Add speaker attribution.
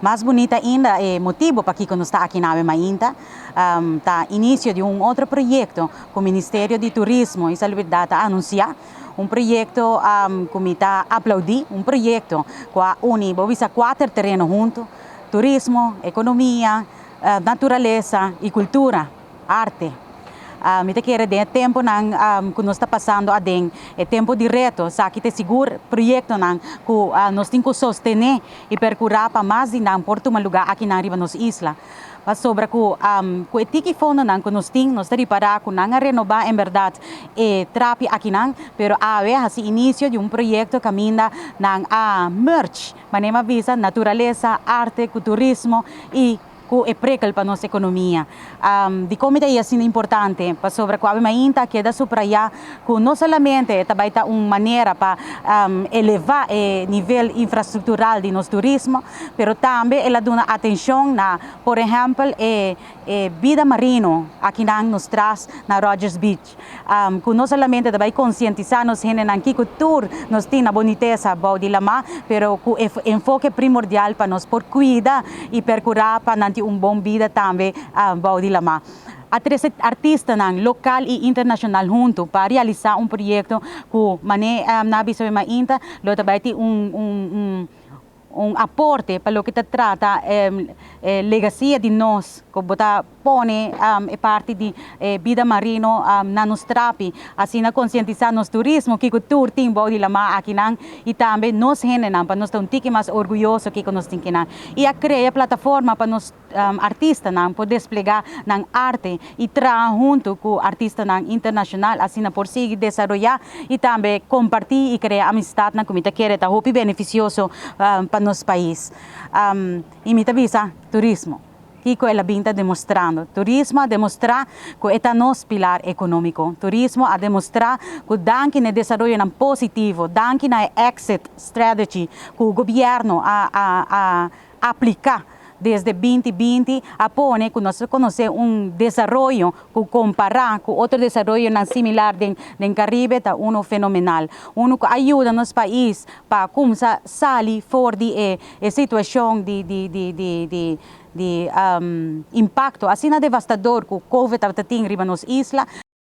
Speaker 1: Mas bunita ainda e motibo pakico nos ta aki awe mainta, ta inicio di un otro proyecto cu Ministerio di Turismo y Salubridad a anuncia, un proyecto cu mi ta aplaudi, un proyecto cu a uni, bo bisa, cuater tereno hunto: turismo, economia, naturalesa y cultura, arte. Mi ta kere den tempo nan cu nos ta pasando aden, e tempo di reto, esaki ta sigur proyecto nan cu nos tin cu sostene y percura pa mas di nan por tuma luga aki na riba nos isla. Pasobra cu e tiki fondo nan cu nos tin, nos ta ripara cu nan a renoba en berdad e trapi aki nan, pero awe hasi inicio di un proyecto caminda nan a merge, manera bisa, naturalesa, arte, turismo y cu e prekel pa nos economia. Di con ta asina importante, pasobra cu awe mainta keda subraya cu no solamente tambe ta un manera pa eleva e nivel infrastructural di nos turismo, pero tambe el a duna atencion na, por ehempel, e bida marino aki na nos tras na Rogers Beach. Cu no solamente tambe concientisa nos hendenan kico tur nos tin na bunitesa bou di lama, pero cu enfoke primordial pa nos por cuida y percura pa nan un bon bida tambe bou di lama. A trece artistanan local y internacional hunto pa realisa un proyecto cu manera nan a bisa mainta lo tambe tin un aporte pa loke ta trata legacy di nos, cu ta pone e parti di bida marino na nos trapi, asina concientisa nos turismo cu tur tin bou di lama aki nan y tambe nos hendenan pa nos ta un tiki mas orguyoso cu nos tin nan y a crea plataforma pa nos artistanan por desplega nan arte y traha hunto cu artistanan internacional, asina por sigui desaroya y tambe comparti y crea amistad nan cu mi ta kere ta hopi beneficioso pa nos pais. Y mi ta bisa turismo. Kico el a bin ta demostrando. Turismo a demostra cu ta nos pilar economico. Turismo a demostra cu danki na desaroyo positivo, danki na exit strategy cu gobierno a aplica desde 2020, a pone cu nos conoce un desaroyo cu, compara cu otro desaroyo similar den Caribe, ta uno fenomenal. Uno cu a yuda nos pais pa cuminsa sali for di e situacion di impacto asina devastador cu COVID tabatin riba nos isla.